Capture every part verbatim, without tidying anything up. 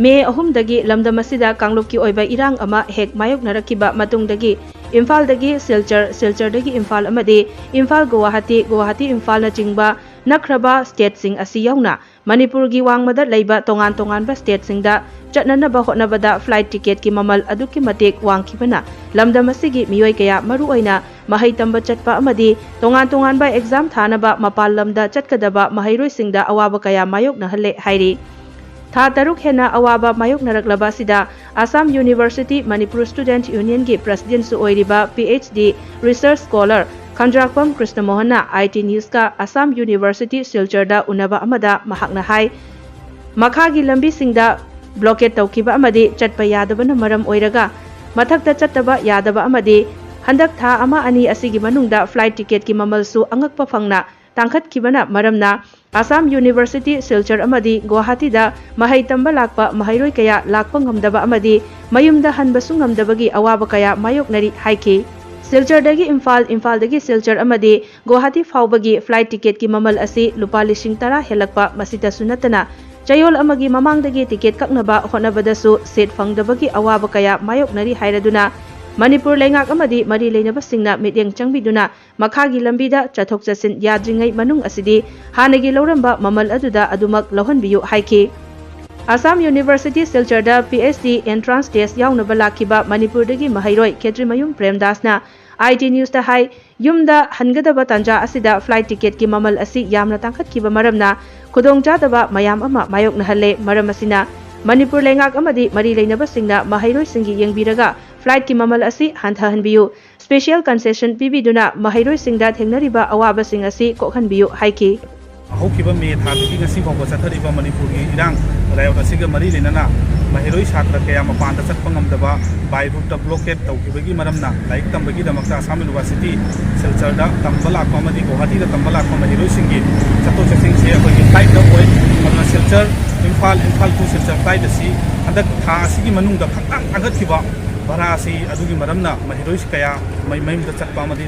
ꯃꯦ ꯑꯍꯨꯝꯗꯒꯤ ꯂꯝꯗꯝ ꯑꯁꯤꯗ ꯀꯥꯡꯂꯨꯞꯀꯤ ꯑꯣꯏꯕ ꯏꯔꯥꯡ ꯑꯃ ꯍꯦꯛ ꯃꯥꯌꯣꯛꯅꯔꯛꯈꯤꯕ ꯃꯇꯨꯡꯗꯒꯤ ꯏꯝꯐꯥꯜꯗꯒꯤ ꯁꯤꯜꯆꯔ, ꯁꯤꯜꯆꯔꯗꯒꯤ ꯏꯝꯐꯥꯜ ꯑꯃꯗꯤ ꯏꯝꯐꯥꯜ ꯒꯨꯋꯥꯍꯥꯇꯤ, ꯒꯨꯋꯥꯍꯥꯇꯤ ꯏꯝꯐꯥꯜꯅꯆꯤꯡꯕ ꯅꯛꯈ꯭ꯔꯕ ꯁ꯭ꯇꯦꯠꯁꯤꯡ ꯑꯁꯤ ꯌꯥꯎꯅ ꯃꯅꯤꯄꯨꯔꯒꯤ ꯋꯥꯡꯃꯗ ꯂꯩꯕ ꯇꯣꯉꯥꯟ ꯇꯣꯉꯥꯟꯕ ꯁ꯭ꯇꯦꯠꯁꯤꯡꯗ ꯆꯠꯅꯅꯕ ꯍꯣꯠꯅꯕꯗ ꯐ꯭ꯂꯥꯏꯠ ꯇꯤꯀꯦꯠꯀꯤ ꯃꯃꯜ ꯑꯗꯨꯛꯀꯤ ꯃꯇꯤꯛ ꯋꯥꯡꯈꯤꯕꯅ ꯂꯝꯗꯝ ꯑꯁꯤꯒꯤ ꯃꯤꯑꯣꯏ ꯀꯌꯥ, ꯃꯔꯨꯑꯣꯏꯅ ꯃꯍꯩ ꯇꯝꯕ ꯆꯠꯄ ꯑꯃꯗꯤ ꯇꯣꯉꯥꯟ ꯇꯣꯉꯥꯟꯕ ꯑꯦꯛꯖꯥꯝ ꯊꯥꯅꯕ ꯃꯄꯥꯟ ꯂꯝꯗ ꯆꯠꯀꯗꯕ ꯃꯍꯩꯔꯣꯏꯁꯤꯡꯗ ꯑꯋꯥꯕ ꯀꯌꯥ ꯃꯥꯌꯣꯛꯅꯍꯜꯂꯦ ꯍꯥꯏꯔꯤ꯫ ꯊꯥ ꯇꯔꯨꯛ ꯍꯦꯟꯅ ꯑꯋꯥꯕ ꯃꯥꯌꯣꯛꯅꯔꯛꯂꯕ ꯑꯁꯤꯗ ꯑꯁꯥꯝ ꯌꯨꯅꯤꯚꯔꯁꯤꯇꯤ ꯃꯅꯤꯄꯨꯔ ꯁ꯭ꯇꯨꯗꯦꯟꯠ ꯌꯨꯅꯤꯌꯟꯒꯤ ꯄ꯭ꯔꯁꯤꯗꯦꯟꯠꯁꯨ ꯑꯣꯏꯔꯤꯕ P H D research scholar Khundrakpam ꯀ꯭ꯔꯤꯁꯅꯃꯣꯍꯟꯅ ꯑꯥꯏ ꯇꯤ ꯅ꯭ꯌꯨꯁꯀ ꯑꯁꯥꯝ ꯌꯨꯅꯤꯚꯔꯁꯤꯇꯤ ꯁꯤꯜꯆꯔꯗ ꯎꯅꯕ ꯑꯃꯗ ꯃꯍꯥꯛꯅ ꯍꯥꯏ, ꯃꯈꯥꯒꯤ ꯂꯝꯕꯤꯁꯤꯡꯗ ꯕ꯭ꯂꯣꯀꯦꯠ ꯇꯧꯈꯤꯕ ꯑꯃꯗꯤ ꯆꯠꯄ ꯌꯥꯗꯕꯅ ꯃꯔꯝ ꯑꯣꯏꯔꯒ ꯃꯊꯛꯇ ꯆꯠꯇꯕ ꯌꯥꯗꯕ ꯑꯃꯗꯤ ꯍꯟꯗꯛ ꯊꯥ ꯑꯃ ꯑꯅꯤ ꯑꯁꯤꯒꯤ ꯃꯅꯨꯡꯗ ꯐ꯭ꯂꯥꯏꯠ ꯇꯤꯀꯦꯠꯀꯤ ꯃꯃꯜꯁꯨ ꯑꯉꯛꯄ ꯐꯪꯅ ꯇꯥꯡꯈꯠꯈꯤꯕꯅ ꯃꯔꯝꯅ ꯑꯁꯥꯝ ꯌꯨꯅꯤꯚꯔꯁꯤꯇꯤ ꯁꯤꯜꯆꯔ ꯑꯃꯗꯤ ꯒꯨꯋꯥꯍꯥꯇꯤꯗ ꯃꯍꯩ ꯇꯝꯕ ꯂꯥꯛꯄ ꯃꯍꯩꯔꯣꯏ ꯀꯌꯥ ꯂꯥꯛꯄ ꯉꯝꯗꯕ ꯑꯃꯗꯤ ꯃꯌꯨꯝꯗ ꯍꯟꯕꯁꯨ ꯉꯝꯗꯕꯒꯤ ꯑꯋꯥꯕ ꯀꯌꯥ ꯃꯥꯌꯣꯛꯅꯔꯤ ꯍꯥꯏꯈꯤ꯫ ꯁꯤꯜꯆꯔꯗꯒꯤ ꯏꯝꯐꯥꯜ, ꯏꯝꯐꯥꯜꯗꯒꯤ ꯁꯤꯜꯆꯔ ꯑꯃꯗꯤ ꯒꯨꯋꯥꯍꯥꯇꯤ ꯐꯥꯎꯕꯒꯤ ꯐ꯭ꯂꯥꯏꯠ ꯇꯤꯀꯦꯠꯀꯤ ꯃꯃꯜ ꯑꯁꯤ ꯂꯨꯄꯥ ꯂꯤꯁꯤꯡ ꯇꯔꯥ ꯍꯦꯜꯂꯛꯄ, ꯃꯁꯤꯇꯁꯨ ꯅꯠꯇꯅ ꯆꯌꯣꯜ ꯑꯃꯒꯤ ꯃꯃꯥꯡꯗꯒꯤ ꯇꯤꯀꯦꯠ ꯀꯛꯅꯕ ꯍꯣꯠꯅꯕꯗꯁꯨ ꯁꯤꯠ ꯐꯪꯗꯕꯒꯤ ꯑꯋꯥꯕ ꯀꯌꯥ ꯃꯥꯌꯣꯛꯅꯔꯤ ꯍꯥꯏꯔꯗꯨꯅ ꯃꯅꯤꯄꯨꯔ ꯂꯩꯉꯥꯛ ꯑꯃꯗꯤ ꯃꯔꯤ ꯂꯩꯅꯕꯁꯤꯡꯅ ꯃꯤꯠꯌꯦꯡ ꯆꯪꯕꯤꯗꯨꯅ ꯃꯈꯥꯒꯤ ꯂꯝꯕꯤꯗ ꯆꯠꯊꯣꯛ ꯆꯠꯁꯤꯟ ꯌꯥꯗ꯭ꯔꯤꯉꯩ ꯃꯅꯨꯡ ꯑꯁꯤꯗꯤ ꯍꯥꯟꯅꯒꯤ ꯂꯧꯔꯝꯕ ꯃꯃꯜ ꯑꯗꯨꯗ ꯑꯗꯨꯃꯛ ꯂꯧꯍꯟꯕꯤꯌꯨ ꯍꯥꯏꯈꯤ꯫ ꯑꯁꯥꯝ ꯌꯨꯅꯤꯚꯔꯁꯤꯇꯤ ꯁꯤꯜꯆꯔꯗ P H D entrance test ꯌꯥꯎꯅꯕ ꯂꯥꯛꯈꯤꯕ ꯃꯅꯤꯄꯨꯔꯗꯒꯤ ꯃꯍꯩꯔꯣꯏ ꯈꯦꯇ꯭ꯔꯤꯃꯌꯨꯝ ꯄ꯭ꯔꯦꯝꯗꯥꯁꯅ ꯑꯥꯏ ꯇꯤ ꯅ꯭ꯌꯨꯁꯇ ꯍꯥꯏ, ꯌꯨꯝꯗ ꯍꯟꯒꯗꯕ ꯇꯥꯟꯖꯥ ꯑꯁꯤꯗ ꯐ꯭ꯂꯥꯏꯠ ꯇꯤꯀꯦꯠꯀꯤ ꯃꯃꯜ ꯑꯁꯤ ꯌꯥꯝꯅ ꯇꯥꯡꯈꯠꯈꯤꯕ ꯃꯔꯝꯅ ꯈꯨꯗꯣꯡꯆꯥꯗꯕ ꯃꯌꯥꯝ ꯑꯃ ꯃꯥꯌꯣꯛꯅꯍꯜꯂꯦ꯫ ꯃꯔꯝ ꯑꯁꯤꯅ ꯃꯅꯤꯄꯨꯔ ꯂꯩꯉꯥꯛ ꯑꯃꯗꯤ ꯃꯔꯤ ꯂꯩꯅꯕꯁꯤꯡꯅ ꯃꯍꯩꯔꯣꯏꯁꯤꯡꯒꯤ ꯌꯦꯡꯕꯤꯔꯒ ꯐ꯭ꯂꯥꯏꯠꯀꯤ ꯃꯃꯜ ꯑꯁꯤ ꯍꯟꯊꯍꯟꯕꯤꯌꯨ, ꯁ꯭ꯄꯦꯁꯤꯌꯦꯜ ꯀꯟꯁꯦꯁꯟ ꯄꯤꯕꯤꯗꯨꯅ ꯃꯍꯩꯔꯣꯏꯁꯤꯡꯗ ꯊꯦꯡꯅꯔꯤꯕ ꯑꯋꯥꯕꯁꯤꯡ ꯑꯁꯤ ꯀꯣꯛꯍꯟꯕꯤꯌꯨ ꯍꯥꯏꯈꯤ꯫ ꯍꯧꯈꯤꯕ ꯃꯦ ꯊꯥꯗꯒꯤ ꯉꯁꯤ ꯐꯥꯎꯕ ꯆꯠꯊꯔꯤꯕ ꯃꯅꯤꯄꯨꯔꯒꯤ ꯏꯔꯥꯡ ꯂꯥꯏꯌꯣꯠ ꯑꯁꯤꯒ ꯃꯔꯤ ꯂꯩꯅꯅ ꯃꯍꯩꯔꯣꯏ ꯁꯥꯇ꯭ꯔ ꯀꯌꯥ ꯃꯄꯥꯟꯗ ꯆꯠꯄ ꯉꯝꯗꯕ, ꯕꯥꯏ ꯔꯨꯠꯇ ꯕ꯭ꯂꯣꯀꯦꯠ ꯇꯧꯈꯤꯕꯒꯤ ꯃꯔꯝꯅ ꯂꯥꯏꯔꯤꯛ ꯇꯝꯕꯒꯤꯗꯃꯛꯇ ꯑꯁꯥꯝ ꯌꯨꯅꯤꯚꯔꯁꯤꯇꯤ ꯁꯤꯜꯆꯔꯗ ꯇꯝꯕ ꯂꯥꯛꯄ ꯑꯃꯗꯤ ꯒꯨꯋꯥꯍꯥꯇꯤꯗ ꯇꯝꯕ ꯂꯥꯛꯄ ꯃꯍꯩꯔꯣꯏꯁꯤꯡꯒꯤ ꯆꯠꯊꯣꯛ ꯆꯠꯁꯤꯟꯁꯦ ꯑꯩꯈꯣꯏꯒꯤ ꯐ꯭ꯂꯥꯏꯠꯇ ꯑꯣꯏ꯫ ꯑꯗꯨꯅ ꯁꯤꯜꯆꯔ ꯏꯝꯐꯥꯜ, ꯏꯝꯐꯥꯜ ꯇꯨ ꯁꯤꯜꯆꯔ ꯐ꯭ꯂꯥꯏꯠ ꯑꯁꯤ ꯍꯟꯗꯛ ꯊꯥ ꯑꯁꯤꯒꯤ ꯃꯅꯨꯡꯗ ꯈꯪꯇꯥꯡ ꯇꯥꯡꯈꯠꯈꯤꯕ ꯚꯔꯥ ꯑꯁꯤ ꯑꯗꯨꯒꯤ ꯃꯔꯝꯅ ꯃꯍꯩꯔꯣꯏ ꯀꯌꯥ ꯃꯩ-, ꯃꯌꯨꯝꯗ ꯆꯠꯄ ꯑꯃꯗꯤ,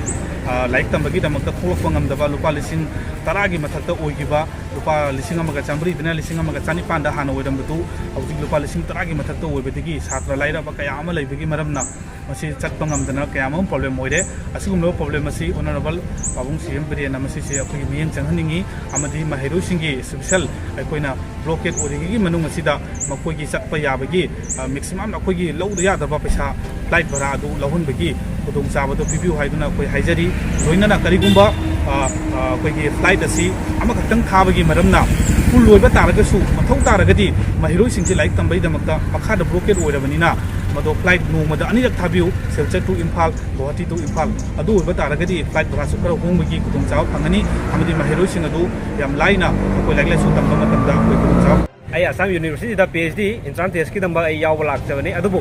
ꯑ, ꯂꯥꯏꯔꯤꯛ ꯇꯝꯕꯒꯤꯗꯃꯛꯇ ꯊꯣꯛꯂꯛꯄ ꯉꯝꯗꯕ ꯂꯨꯄꯥ ꯂꯤꯁꯤꯡ ꯇꯔꯥꯒꯤ ꯃꯊꯛꯇ ꯑꯣꯏꯈꯤꯕ, ꯂꯨꯄꯥ ꯂꯤꯁꯤꯡ ꯑꯃꯒ ꯆꯥꯃꯔꯤꯗꯅ ꯂꯤꯁꯤꯡ ꯑꯃꯒ ꯆꯅꯤꯄꯥꯟꯗ ꯍꯥꯟꯅ ꯑꯣꯏꯔꯝꯕꯗꯨ ꯍꯧꯖꯤꯛ ꯂꯨꯄꯥ ꯂꯤꯁꯤꯡ ꯇꯔꯥꯒꯤ ꯃꯊꯛꯇ ꯑꯣꯏꯕꯗꯒꯤ ꯁꯥꯇ꯭ꯔ ꯂꯥꯏꯔꯕ ꯀꯌꯥ ꯑꯃ ꯂꯩꯕꯒꯤ ꯃꯔꯝꯅ ꯃꯁꯤ ꯆꯠꯄ ꯉꯝꯗꯅ ꯀꯌꯥ ꯑꯃ ꯄ꯭ꯔꯣꯕ꯭ꯂꯦꯝ ꯑꯣꯏꯔꯦ꯫ ꯑꯁꯤꯒꯨꯝꯂꯕ ꯄ꯭ꯔꯣꯕ꯭ꯂꯦꯝ ꯑꯁꯤ ꯑꯣꯅꯔꯦꯕꯜ ꯄꯥꯕꯨꯡ ꯁꯤ ꯑꯦꯝ ꯕꯤꯔꯦꯟꯅ ꯃꯁꯤꯁꯦ ꯑꯩꯈꯣꯏꯒꯤ ꯃꯤꯠꯌꯦꯡ ꯆꯪꯍꯟꯅꯤꯡꯉꯤ, ꯑꯃꯗꯤ ꯃꯍꯩꯔꯣꯏꯁꯤꯡꯒꯤ ꯏꯁꯄꯤꯁꯦꯜ ꯑꯩꯈꯣꯏꯅ ꯕ꯭ꯂꯣꯀꯦꯠ ꯑꯣꯏꯔꯤꯉꯩꯒꯤ ꯃꯅꯨꯡ ꯑꯁꯤꯗ ꯃꯈꯣꯏꯒꯤ ꯆꯠꯄ ꯌꯥꯕꯒꯤ, ꯑ, ꯃꯦꯛꯁꯤꯃꯝ ꯑꯩꯈꯣꯏꯒꯤ ꯂꯧꯗ ꯌꯥꯗꯕ ꯄꯩꯁꯥ ꯐ꯭ꯂꯥꯏꯠ ꯚꯔꯥ ꯑꯗꯨ ꯂꯧꯍꯟꯕꯒꯤ ꯈꯨꯗꯣꯡꯆꯥꯕꯗꯨ ꯄꯤꯕꯤꯌꯨ ꯍꯥꯏꯗꯨꯅ ꯑꯩꯈꯣꯏ ꯍꯥꯏꯖꯔꯤ꯫ ꯂꯣꯏꯅꯅ ꯀꯔꯤꯒꯨꯝꯕ, ꯑ, ꯑ, ꯑꯩꯈꯣꯏꯒꯤ ꯐ꯭ꯂꯥꯏꯠ ꯑꯁꯤ ꯑꯃꯈꯛꯇꯪ ꯊꯥꯕꯒꯤ ꯃꯔꯝꯅ ꯐꯨꯜ ꯑꯣꯏꯕ ꯇꯥꯔꯒꯁꯨ, ꯃꯊꯧ ꯇꯥꯔꯒꯗꯤ ꯃꯍꯩꯔꯣꯏꯁꯤꯡꯁꯤ ꯂꯥꯏꯔꯤꯛ ꯇꯝꯕꯒꯤꯗꯃꯛꯇ ꯃꯈꯥꯗ ꯕ꯭ꯂꯣꯀꯦꯠ ꯑꯣꯏꯔꯕꯅꯤꯅ ꯃꯗꯣ ꯐ꯭ꯂꯥꯏꯠ ꯅꯣꯡꯃꯗ ꯑꯅꯤꯔꯛ ꯊꯥꯕꯤꯌꯨ, ꯁꯤꯜꯆꯔ to ꯏꯝꯐꯥꯜ, ꯒꯨꯋꯥꯍꯥꯇꯤ to ꯏꯝꯐꯥꯜ꯫ ꯑꯗꯨ ꯑꯣꯏꯕ ꯇꯥꯔꯒꯗꯤ ꯐ꯭ꯂꯥꯏꯠ ꯚꯔꯥꯁꯨ ꯈꯔ ꯍꯣꯡꯕꯒꯤ ꯈꯨꯗꯣꯡꯆꯥꯕ ꯐꯪꯒꯅꯤ, ꯑꯃꯗꯤ ꯃꯍꯩꯔꯣꯏꯁꯤꯡ ꯑꯗꯨ ꯌꯥꯝ ꯂꯥꯏꯅ ꯑꯩꯈꯣꯏ ꯂꯥꯏꯔꯤꯛ ꯂꯥꯏꯁꯨ ꯇꯝꯕ ꯃꯇꯝꯗ ꯑꯩꯈꯣꯏ ꯈꯨꯗꯣꯡꯆꯥꯕ ꯑꯩ ꯑꯁꯥꯝ ꯌꯨꯅꯤꯚꯔꯁꯤꯇꯤꯗ ꯄꯤ ꯑꯩꯆ ꯗꯤ ꯑꯦꯟꯇ꯭ꯔꯥꯟꯁ ꯇꯦꯁꯀꯤꯗꯃꯛ ꯑꯩ ꯌꯥꯎꯕ ꯂꯥꯛꯆꯕꯅꯤ, ꯑꯗꯨꯕꯨ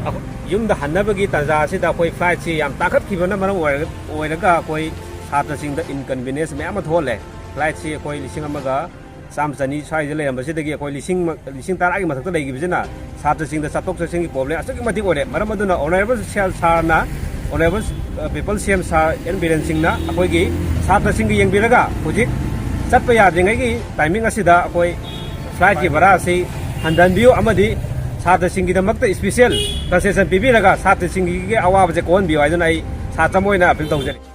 ꯑꯩꯈꯣꯏ ꯌꯨꯝꯗ ꯍꯟꯅꯕꯒꯤ ꯇꯥꯟꯖꯥ ꯑꯁꯤꯗ ꯑꯩꯈꯣꯏ ꯐ꯭ꯂꯥꯏꯠꯁꯤ ꯌꯥꯝ ꯇꯥꯡꯈꯠꯈꯤꯕꯅ ꯃꯔꯝ ꯑꯣꯏꯔꯒ, ꯑꯣꯏꯔꯒ ꯑꯩꯈꯣꯏ ꯁꯥꯇ꯭ꯔꯁꯤꯡꯗ ꯏꯟꯀꯟꯚꯤꯅꯤꯌꯦꯟꯁ ꯃꯌꯥꯝ ꯑꯃ ꯊꯣꯛꯍꯜꯂꯦ꯫ ꯐ꯭ꯂꯥꯏꯠꯁꯤ ꯑꯩꯈꯣꯏ ꯂꯤꯁꯤꯡ ꯑꯃꯒ ꯆꯥꯝꯃ ꯆꯅꯤ ꯁ꯭ꯋꯥꯏꯗ ꯂꯩꯔꯝꯕꯁꯤꯗꯒꯤ ꯑꯩꯈꯣꯏ ꯂꯤꯁꯤꯡ ꯃ-, ꯂꯤꯁꯤꯡ ꯇꯔꯥꯒꯤ ꯃꯊꯛꯇ ꯂꯩꯈꯤꯕꯁꯤꯅ ꯁꯥꯇ꯭ꯔꯁꯤꯡꯗ ꯆꯠꯊꯣꯛ ꯆꯠꯁꯤꯟꯒꯤ ꯄ꯭ꯔꯣꯕ꯭ꯂꯦꯝ ꯑꯁꯨꯛꯀꯤ ꯃꯇꯤꯛ ꯑꯣꯏꯔꯦ꯫ ꯃꯔꯝ ꯑꯗꯨꯅ ꯑꯣꯅꯔꯦꯕꯜ ꯁꯤ ꯑꯦꯝ ꯁꯥꯔꯅ, ꯑꯣꯅꯔꯦꯕꯜ, ꯑ, ꯄꯤꯄꯜ ꯁꯤ ꯑꯦꯝ ꯁꯥꯔ ꯑꯦꯟ ꯕꯤꯔꯦꯟ ꯁꯤꯡꯅ ꯑꯩꯈꯣꯏꯒꯤ ꯁꯥꯇ꯭ꯔꯁꯤꯡꯒꯤ ꯌꯦꯡꯕꯤꯔꯒ ꯍꯧꯖꯤꯛ ꯆꯠꯄ ꯌꯥꯗ꯭ꯔꯤꯉꯩꯒꯤ ꯇꯥꯏꯃꯤꯡ ꯑꯁꯤꯗ ꯑꯩꯈꯣꯏ ꯐ꯭ꯂꯥꯏꯠꯀꯤ ꯚꯔꯥ ꯑꯁꯤ ꯍꯟꯊꯍꯟꯕꯤꯌꯨ ꯑꯃꯗꯤ ꯁꯥꯇ꯭ꯔꯁꯤꯡꯒꯤꯗꯃꯛꯇ ꯏꯁꯄꯤꯁꯦꯜ ꯀꯟꯁꯦꯁꯟ ꯄꯤꯕꯤꯔꯒ ꯁꯥꯇ꯭ꯔꯁꯤꯡꯒꯤ ꯑꯋꯥꯕꯁꯦ ꯀꯣꯛꯍꯟꯕꯤꯌꯨ ꯍꯥꯏꯗꯨꯅ ꯑꯩ ꯁꯥꯇ꯭ꯔ ꯑꯃ ꯑꯣꯏꯅ ꯑꯄꯤꯜ ꯇꯧꯖꯔꯤ꯫